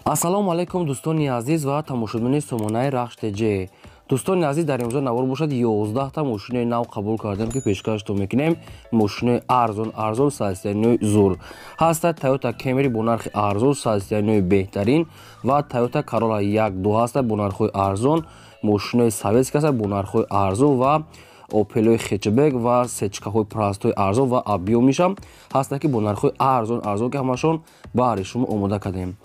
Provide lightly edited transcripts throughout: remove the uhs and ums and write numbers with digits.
Ассалому алайкум, дӯстони азиз ва тамошобинони сомонаи Рахш ТЖ. Дӯстони азиз, дар имрӯза навор бошад, 11та мошинои нав қабул кардем, ки пешкаштон мекунем. Мошинои арзон арзон, состояниёи зур ҳаста. Toyota Camry бо нархи арзон, состояниёи беҳтарин ва Toyota Corolla 1.2 ҳаста бо нархҳои арзон, мошинои советский ҳаста бо нархҳои арзон ва Опелои хэтчбек ва сечкаҳои простои арзон ва объёмишам ҳаста, ки бо нархҳои арзон арзон, ки ҳамашон баҳри шумо омода кардем.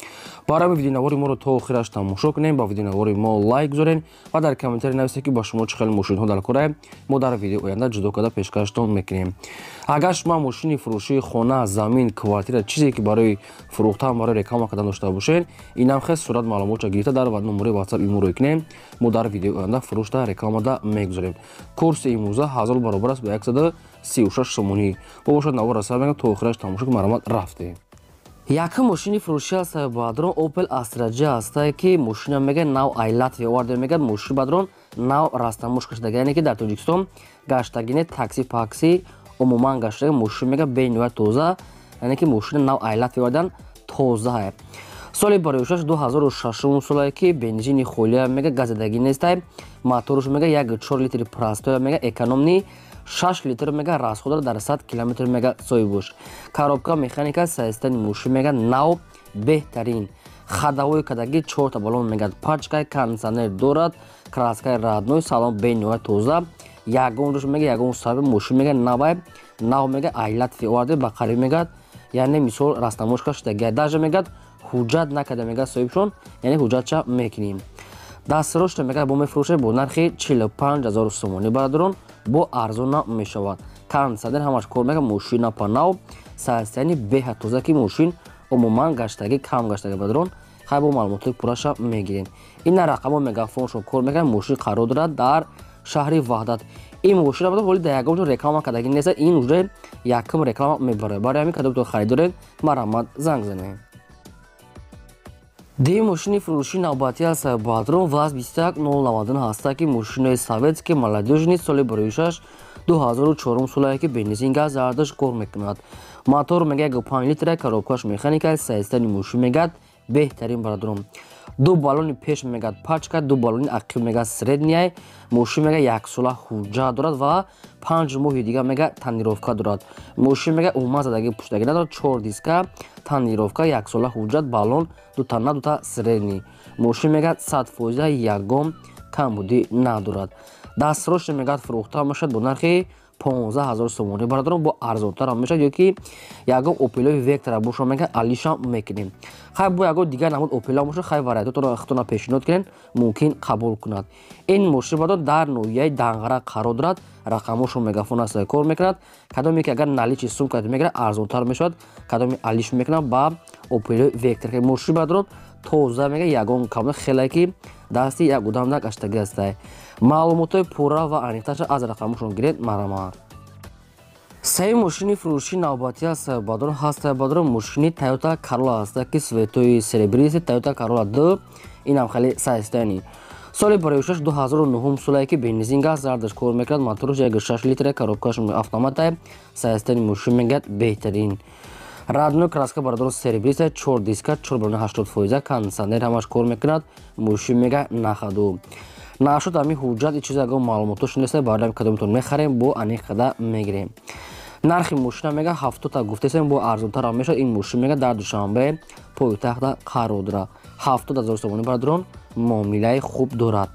Барои видеонавори моро то охираш тамошо кунем, ба видеонавори мо лайк гузорен ва дар комментарий нависед, ки ба шумо чӣ хел мошинҳо дар кора, мо дар видеои оянда ҷудо карда пешкаштон мекунем. Агар шумо мошини фурӯшии хона, замин, квартира, чизе ки барои фурӯхтан, барои реклама кардан дошта бошед, инам хел сурат маълумотша гирифта дар номерои WhatsApp имо рӯй кунем, мо дар видеои оянда фурӯшта, рекламада мегузорем. Курси имрӯза 1000 баробар аст ба 136 сомонӣ. Бо бошад, навора сар мекунем, то охираш тамошо ки маромад рафтем. Якум мошини фурӯшӣ аст, бадрон, Opel Astra J ҳастае, ки мошина мега нав ай Латвия оварда. Мегӯяд, мошини, бадрон, нав растамошка шудага, яъне ки дар Тоҷикистон гаштагине, такси пакси умуман гаштага. Мошин мега бениҳоят тоза, яъне ки мошина нав ай Латвия овардан, тоза. Соли бароишаш 2006 солае, ки бензини холия, мега газидагӣ нестай. Моторш мега 1,4 литри простоя, мега экономный, 6 литр мега расхода дар 100 километр мега соҳибош. Коробка механика, состояни мошин мега нав, беҳтарин, ходовой кадаги, чорта балон мега пачка, кондиционер дорад, краскаи родной, салон бениҳоят тоза, ягон ҷош мега ягон сабаби. Мошин мега навай нав, мега ай Латвия оварда, ба қариб мегад, яъне мисол растамошка шудагия, даже мегад ҳуҷҷат накарда, мега соҳибшон, яъне ҳуҷҷатша мекунем. Дастрошта мега бо мефурӯшад бо нархи 45 000 сомонӣ, бародарон, бо арзон мешавад. Кондиционер ҳамаш кор мега, мошина па нав, состояни беҳад тоза, ки мошин умуман гаштагӣ кам гаштагӣ, бародарон. Хай, бо маълумотҳои пурраша мегирем. Ина рақамо, мегафоншон кор мекунад. Мошин қарор дорад дар шаҳри Ваҳдат. Ин мошина ҳоли дар ягон ҷо реклама кардагӣ нест, ин уже якум реклама мебарад. Барои ҳамин кадомтон харид доред, марҳамат, занг занед. Дигар мошини фурӯшии навбатӣ аст, бадрон, ВАЗ 21099 ҳаста, ки мошинои советский, молодёжный, соли бароишаш 2004 солае, ки бензин, газ зардаш кор мекунад. Мотор мега 1,5 литра, коробкаш механика, состояни мошин мегад беҳтарин, бародарон. Ду баллони пеш мегад пачка, ду баллони ақиб мегад средняй. Мошин мега яксола ҳуҷҷат дорад ва 5 моҳи дига мега тонировка дорад. Мошин мега умуман задагӣ пуштагӣ надорад, чор диска, тонировка, яксола ҳуҷҷат, баллон дута на дута средний. Мошин мега 100%, ягон камбудӣ надорад. Дастрошта мегад фурӯхта мешавад бо нархи 15 000 сомонӣ, бародарон, бо арзонтарам мешавад. Ё ки ягон Опелои Вектора боша, мега алишам мекунем. Хай, бо ягон дигар намуд Опела боша, хай, вариантотро худтона пешниҳод кунем, мумкин қабул кунад. Ин мошин, бародар, дар ноҳияи Данғара қарор дорад. Рақамошо мегафон аст, кор мекунад. Кадоме ки агар наличный сумка мегирад, арзонтар мешавад, кадоме алиш мекунад ба Опелои Вектор. Мошин, бародарон, тоза, мега ягон камна, хеле ки дасти як одам нагаштагӣ астае. Маълумотҳои пурра ва аниқтарша аз рақамошон гиред, марҳамат. Сеюм мошини фурӯшии навбатӣ аст, бародарон, ҳаста, бародарон, мошини Toyota Corolla ҳаста, ки цветои серебристый, Toyota Corolla 2. Инам хеле состояни. Соли бароишаш 2009 солае, ки бензин, газ зардаш кор мекунад. Мотораш 1,6 литра, коробкаш автомата, состояни мошин мегӯяд беҳтарин, родной краска, бародарон, серебристая, чор диска, чор баллони 80%, кондиционер ҳамаш кор мекунад. Мошин мега на ходу нашуд, ҳамин ҳуҷҷат и чиз ягон маълумотош нест. Барои кадомтон мехарем, бо аниқ қада мегирем. Нархи мошина мега 70-та гуфтесем, бо арзонтарам мешавад. Ин мошин мега дар Душанбе, пойтахта қарор дорад. 70 000 сомонӣ, бародарон, муомилаи хуб дорад.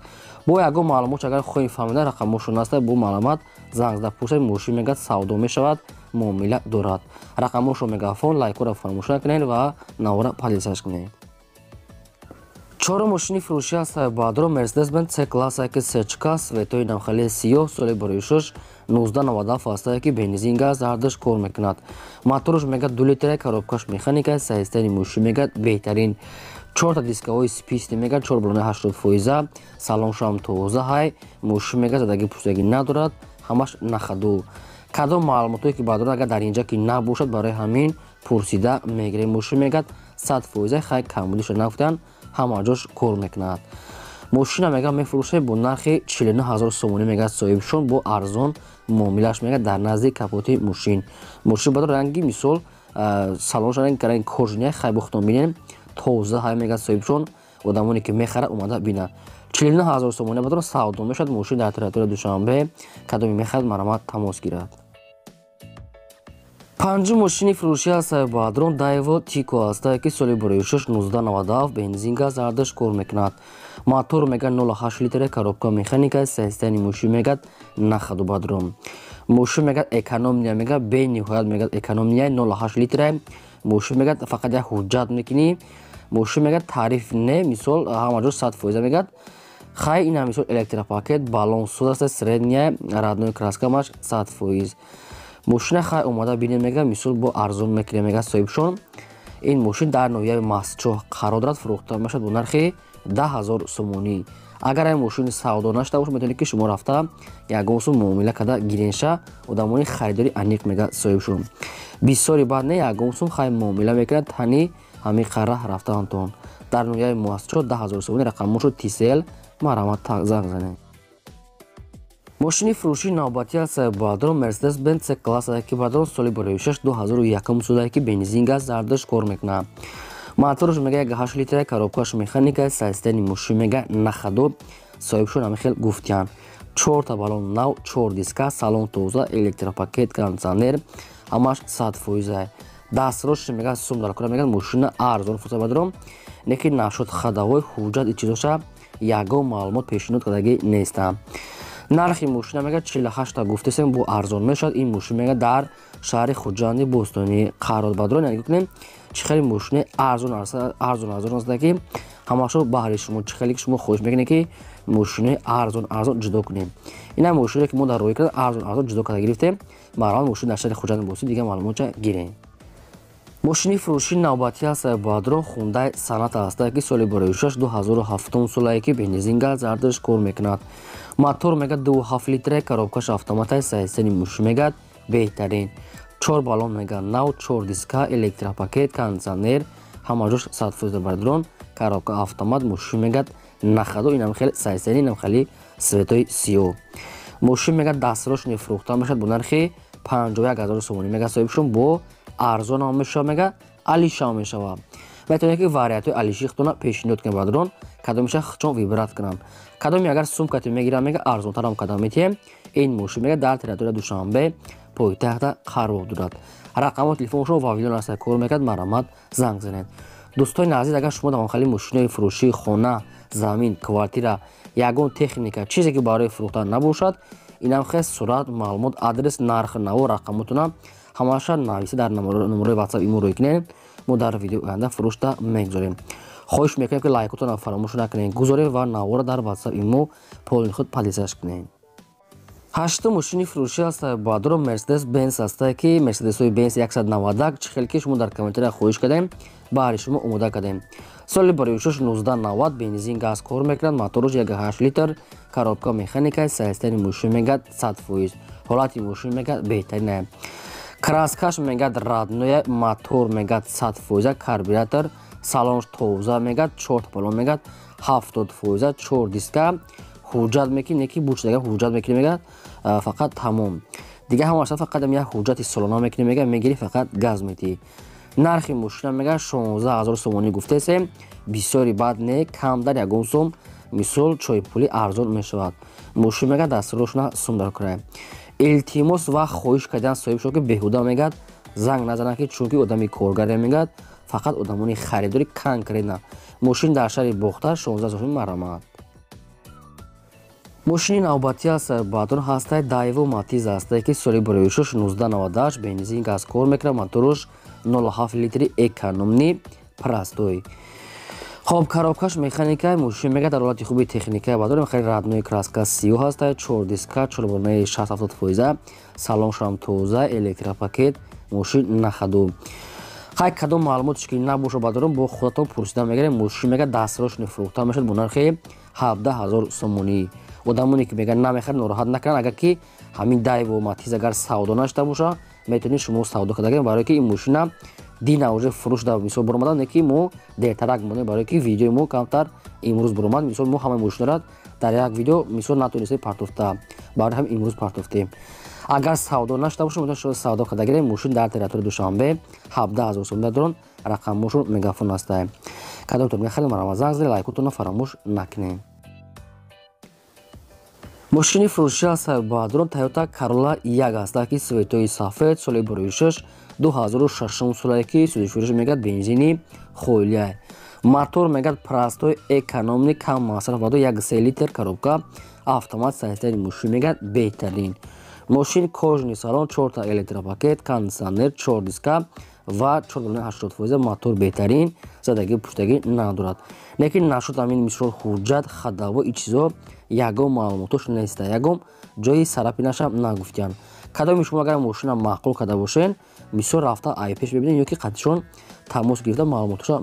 Бо ягон маълумот агар хоҳем фаҳмида, рақамошон аста, бо маълумот занг зада пурсед. Мошин мега савдо мешавад, муомила дорад. Рақамошо мегафон. Лайкҳоро фаромӯш накунед ва навора подписаться кунед. Чорум мошини фурӯшӣ аст, бародарон, Мерседес Бенз С класса, ки сечка, цветои навхали сиёҳ, соли бароишаш 1997 ҳастае, ки бензин, газ ҳардаш кор мекунад. Мотораш мега 2 литра, коробкаш механика, состояни мошин мега беҳтарин, чорта дискаҳои списный, мега чор баллони 80%, салоншам тоза ҳай. Мошин мега задагӣ пустагӣ надорад, ҳамаш на ходу. Кадом маълумотое ки, бародарон, агар дар инҷа ки набошад, барои ҳамин пурсида мегирем. Мошин мегӯяд 100%, хай, камбудиша нагуфтан, ҳама ҷош кор мекунад. Мошина мега мефурӯшад бо нархи 49 000 сомонӣ, мегӯяд соҳибшон, бо арзон муомилааш. Мегӯяд дар назди капоти мошин, мошин бадор ранги мисол салонш ранги кожаный. Хай, бо худтон бинем. Тоза ҳай мегад соҳибшон, одамоне ки мехарад омада бинад. 49 ҳазор сомонӣ бадрон савдо мешавад мошин дар территорияи Душанбе. Кадоме мехарад, марҳамат, тамос гирад. Панҷум мошини фурӯшӣ аст бадрон Дайво Тико аст, ки соли 2006 1997 бензин газ ардаш кор мекунад. Мотор мегад 0,8 литра, коробка механика, состояние мошин мегад нахаду бадрон. Мошин мегад экономия, мегад бениҳоят мегад экономия 0,8 литра. Мошин мегад фақат як ҳуҷҷат мекунӣ. Мошин мегад тариф не, мисол ҳама ҷо 100% мегад. Хай ина мисол электропакет, баллон суд аст, средняя, родной краска маш 100%. Мошина хай омада бинем мега, мисол бо арзон мекунем мега соҳибшон. Ин мошин дар ноҳияи Мастчоҳ қарор дорад, фурӯхта мешавад бо нархи 10 000 сомонӣ. Агар ин мошини савдо нашуда бошад, метавонед, ки шумо рафта ягон сум муомила карда гиренша. Одамони харидори аниқ мега соҳибшон. Бисёри баъд не, ягон сум хай муомила мекунад, тани ҳамин қарра рафтаантон. Дар ноҳияи Мастчоҳ 10 000 сомонӣ, рақамошо Тисел, марҳамат, занг занед. Мошини фурӯшии навбатӣ аст бадрон Мерседес Бенц С класс, ки бадрон соли 2006 2001 сола, ки бензин газ зардаш кор мекунад. Моторш мега 1,8 литра, коробкаш механика, состояние мошин мега нахадо, соҳибшон ҳамин хел гуфтиянд. Чорта баллон нав, чор диска, салон тоза, электропакет, кондиционер, ҳамаш 100%. Дастрош мега сум дар кора мега, мошина арзон фурӯхта бадрон, лекин нашуд ходовой, ҳуҷҷат, чизоша ягон маълумот пешниҳод кардагӣ нестам. Нархи мошина мега 48та гуфтесем, бо арзон мешавад. Ин мошин мега дар шаҳри Хуҷанди бостонӣ қарор бадрон. Яъне кунем, чӣ хеле мошини арзон арзон арзон аст, ки ҳамашо баҳри шумо, чӣ хеле ки шумо хоҳиш мекунед, ки мошинои арзон арзон ҷудо кунем. Ина мошине ки мо дар роҳӣ карда арзон арзон ҷудо карда гирифтем. Марҳамат, мошин дар шаҳри Хуҷанди бостонӣ, дигар маълумотча гирем. Мошини фурӯшии навбатӣ аст бадрон Хундай Соната аст, ки соли 2006 2007 солае, ки бензин газ зардаш кор мекунад. Мотор мегад 2,7 литра, коробкаш автоматай, состояние мошин мегад беҳтарин. Чор баллон мегад нав, чор диска, электропакет, кондиционер, ҳама ҷош 100% бардрон, коробка автомат, мошин мегад нахадо, инам хеле состояние, инам хеле цветои сиёҳ. Мошин мегад дастрошни фурӯхта мешавад бо нархи 51 ҳазор сомонӣ мегад соҳибшон, бо арзон ҳам мешавад мега, алишам мешавад. Метавонед, ки вариантҳои алиши худтона пешниҳод кунед бадрон, кадомеша худшон выбрать кунанд. Кадоме агар сумкате мегиранд мега, арзонтарам кадам метиҳем. Ин мошин мега дар территорияи Душанбе пойтахта қарор дорад. Рақамҳои телефоншон Вавилон аст, кор мекард, марҳамат, занг занед. Дӯстони азиз, агар шумо дар хали мошинои фурӯшии хона, замин, квартира, ягон техника, чизе ки барои фурӯхтан набошад, инам хел сурат, маълумот, адрес, нарх, наво, рақамотона ҳамаша нависа дар номерои WhatsApp имо рӯй кунед. Мо дар видеои оянда фурӯшта мегузорем. Хоҳиш мекунем, ки лайкотона фаромӯш накунед, гузорем ва навора дар WhatsApp имо полни худ поделиться кунед. Ҳаштум мошини фурӯшӣ аст баъдро Мерседес Бенс аст, ки Мерседесҳои Бенс 190, чӣ хел ки шумо дар комментария хоҳиш кардем, баҳри шумо омода кардем. Соли 2006 1990, бензин газ кор мекунад, мотораш 1,8 литр, коробка механика, состояние мошин мегад 100%, ҳолати мошин мегад беҳтарина, краскаш мегад родное, мотор мегад 100%, карбюратор, салонш тоза мегад, чорта баллон мегад 70%, чор диска, ҳуҷҷат мекунӣ, неки бучдага ҳуҷҷат мекунӣ мегад, фақат тамом. Дига ҳамаша фақат як ҳуҷҷати солона мекунӣ мега, мегирӣ, фақат газ метиҳӣ. Нархи мошина мега 16 000 сомонӣ гуфтесем, бисёри бад не, кам дар ягон сум, мисол чойпулӣ арзон мешавад. Мошин мега дастрошна сум дар кора. Илтимос ва хоҳиш кардан соҳиб шуд, ки беҳуда мегад занг назанад, ки чунки одами коргаре мегад, фақат одамони харидори конкретно. Мошин дар шаҳри Бохтар, 16 000, марҳамат. Мошини навбатӣ аст баъдон ҳастаи Дайво Матиз аст, ки соли 2006 1998, бензин газ кор мекунад, мотораш 0,7 литри, экономный, простой. Хоб, коробкаш механика, мошин мега дар ҳолати хуби техника бадорем, хеле родной краска сиёҳ ҳаста, чор диска, чорбонаи 60-70 фоиза, салоншам тоза, электропакет, мошин нахаду. Хай, кадом маълумотш ки набоша бадорам, бо худатон пурсида мегирем. Мошин мега дастрошни фурӯхта мешавад бо нархи 17 000 сомонӣ. Одамоне ки мегӯянд намехарад, нороҳат накунанд. Агар ки ҳамин Дайво Матиз агар савдо нашуда боша, метавонед шумо савдо карда, барое ки ин мошина дина уже фурӯш да мисол баромада, не ки мо дертарак монем, барое ки видеои мо камтар имрӯз баромад. Мисол мо ҳамаи мошинара дар як видео мисол натонистем партофта, барои ҳам имрӯз партофтем. Агар савдо нашуда боша, метавонед шумо савдо карда гирем. Мошин дар территорияи Душанбе, 17 000 сомон дорон. Рақамошон мегафон ҳастай. Кадомтон мехаред, марҳамат, занг занед, лайкотонро фаромӯш накунед. Мошини фурӯшӣ аз Сайбадрон Toyota Corolla 1 ҳаста, ки цветои сафед, соли 2006, 2006 солае, ки судишфурӯш мегӯяд, бензини холия. Мотор мегӯяд, простой, экономный, кам масраф бадо, 1,3 литр, коробка автомат. Состояние мошин мегӯяд, беҳтарин. Мошин кожаный салон, чорта электропакет, кондиционер, чор диска ва 4,80%. Мотор беҳтарин, задагӣ пуштагӣ надорад. Лекин нашуд ҳамин мисол ҳуҷҷат, ходовой и чизо ягон маълумотош неста, ягон ҷои сарапи нашам нагуфтиянд. Кадоми шумо агар мошина маъқул карда бошен, бисёр рафта ай пеш бибинед ё ки қатишон тамос гирифта, маълумотоша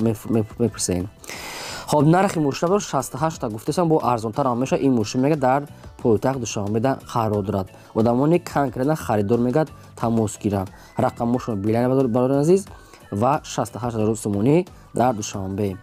мепурсен. Хоб, нархи мошина 68 та гуфтесам, бо арзонтар ҳам мешавад. Ин мошин мегӯяд, дар пойтахт Душанбеда қарор дорад. Одамони конкретно харидор мегӯяд, тамос гиранд, рақамошон билайн, бародари азиз, ва 68 ҳазор сомонӣ дар Душанбе.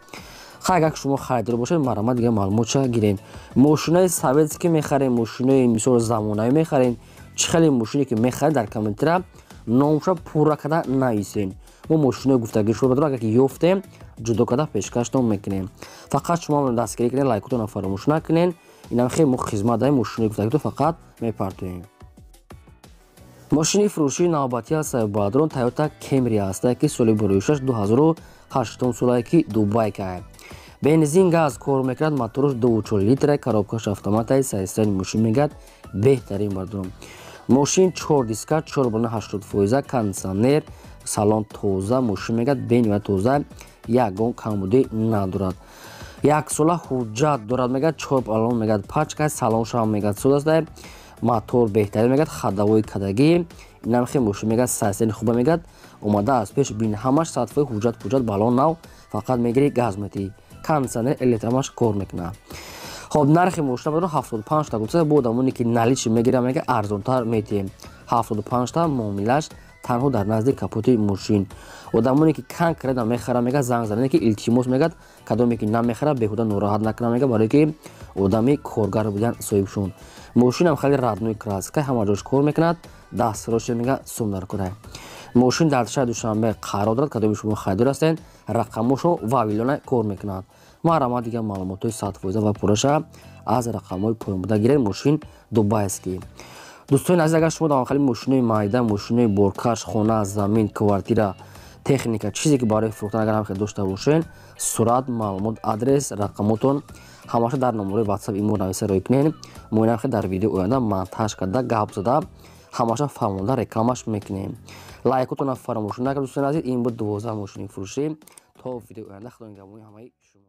Хай, агар шумо харидор бошед, марҳамат, дигар маълумотша гирем. Мошинаи советский мехарем, мошинаи мисол замонавӣ мехарем, чӣ хеле мошине ки мехарем, дар комментария номша пурра карда нависем. Мо мошинои гуфтагӣ шумо, агар ки ёфтем, ҷудо карда пешкаштон мекунем. Фақат шумо дастгирӣ кунед, лайкотонро фаромӯш накунед. Инам хеле мо хизмат даем, мошинои гуфтагито фақат мепартоем. Мошини фурӯшии навбатӣ аз Сайбадрон Toyota Camry ҳаста, ки соли 2006, 2008 солае, ки дубайка. Бензин, газ кор мекунад, мотораш 2,4 литра, коробкаш автоматай. Состояние мошин мегӯяд, беҳтарин, бардорам. Мошин чор диска, 4,80%, кондиционер, салон тоза. Мошин мегӯяд, бениҳоят тоза, ягон камбудӣ надорад. Яксола ҳуҷҷат дорад мегӯяд, чор балон мегӯяд, пачка, салоншам мегӯяд, содаста. Мотор беҳтарин мегӯяд, ходовой кадагӣ. Инам хел мошин мегӯяд, состояние хуба мегӯяд. Омада аз пеш бин, ҳамаш 100%, ҳуҷҷат пуҷҷат балон нав, фақат мегирӣ, газ метиҳӣ. Кондиционер, электромаш кор мекунад. Хоб, нархи мошина бадро 75 та гуфта, бо одамоне ки наличный мегирам, мега, арзонтар метиҳем. 75 та муомилаш танҳо дар назди капоти мошин. Одамоне ки конкретно мехарам, мега, занг занане, ки илтимос мегӯяд, кадоме ки намехарад, беҳуда нороҳат накунам, мега, барое ки одами коргар будан соҳибшон. Мошинам хеле родной краска, ҳама ҷош кор мекунад, дастроше мега, сум дар кора. Мошин дар шаҳри Душанбе қарор дорад. Кадоми шумо харидор ҳастед, рақамошо вавилона кор мекунад. Марҳамат, дигар маълумотҳои 100% ва пурраша аз рақамҳои поёнбуда гиред. Мошин дубайский. Дӯстони азиз, агар шумо дар хали мошинои майда, мошинои боркаш, хона, замин, квартира, техника, чизе ки барои фурӯхтан агар ҳам дошта бошед, сурат, маълумот, адрес, рақамотон ҳамаша дар номерои WhatsApp имо нависа рӯй кунед. Мо инам дар видеои оянда монтаж карда, гап зада, ҳамаша фаҳмонда, рекламаш мекунем. Лайкотонро фаромӯш накард, дӯстони азиз. Ин буд 12 мошини фурӯшӣ. То видеои оянда, худо нигаҳбони ҳамаи шумо.